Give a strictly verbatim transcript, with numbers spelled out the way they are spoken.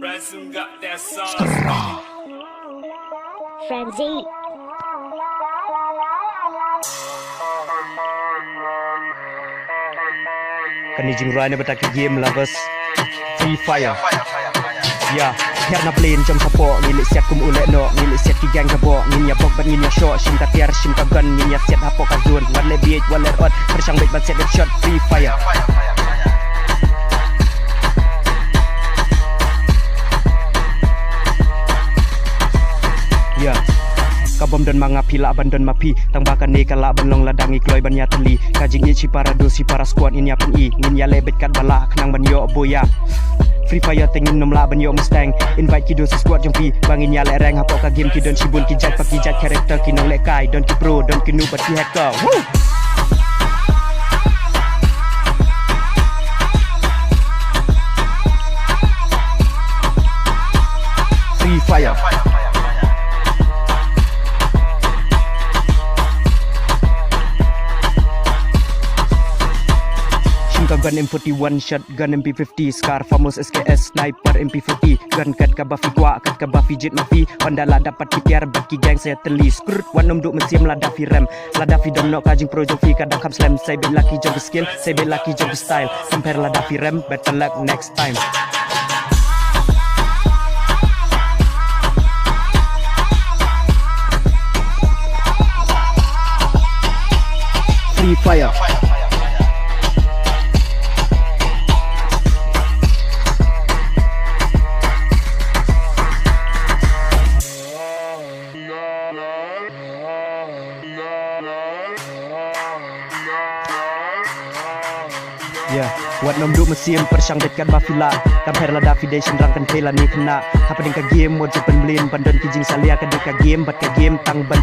Ransom got that sauce. Frenzy. Kane jingrwai na bynta ki game lovers. Free Fire. Ya, hiar na plane jong shapoh, ngi leh siat kum u leh noh, ngi leh siat ki gang ka boh, ngin ïa bok bad ngin ïa shoh, shim ka tiar, shim ka gun, ngin ïa siat hapoh ka zone, wat leh bieit, wat leh ot, pyrshang beit ban siat beit shot, Free Fire. Ya. Ka bym don ma nga phi lah ban don ma phi. Tang ba kane ka lah ban long lada ngi kloi ban ïa tylli. Ka jingïeit shi para dos shi para squad ngin ïa pyni. Ngin ïa leh beit katba lah khnang ban ïoh buh ïa. Free Fire te ngin nym lah ban ïoh Mustang. Invite ki dos shi squad jong phi ba ngin ïa leh rank hapoh ka game ki don shibun ki jait pa ki jait character ki nonglehkai. Don ki pro, don ki noob bad ki hacker. Woo! Free Fire. Shim ka gun M forty-one, shotgun M P fifty, Scar, Famous, S K S, Sniper, M P forty, gun kat kaba phi kwah, kat kaba phi jied ma phi, Honda la dap pat ki tiar bad ki gang sa ïa tylli, skrut, wat nym duh mynsiem lada phi rem, lada phi don noh ka jingpro jong phi ka dang kham slem, sa beit lucky jong ki skill, sa beit lucky jong ki style, compare lada phi rem, better luck next time. Free Fire. Ya, wat nym duh mynsiem, pyrshang beit katba phi lah. Compare lada phi dei shynrang kynthei lane khynnah. Hapdeng ka game wat ju pynmlien, ban don ki jingsalia, ka dei ka game bad ka game tang ban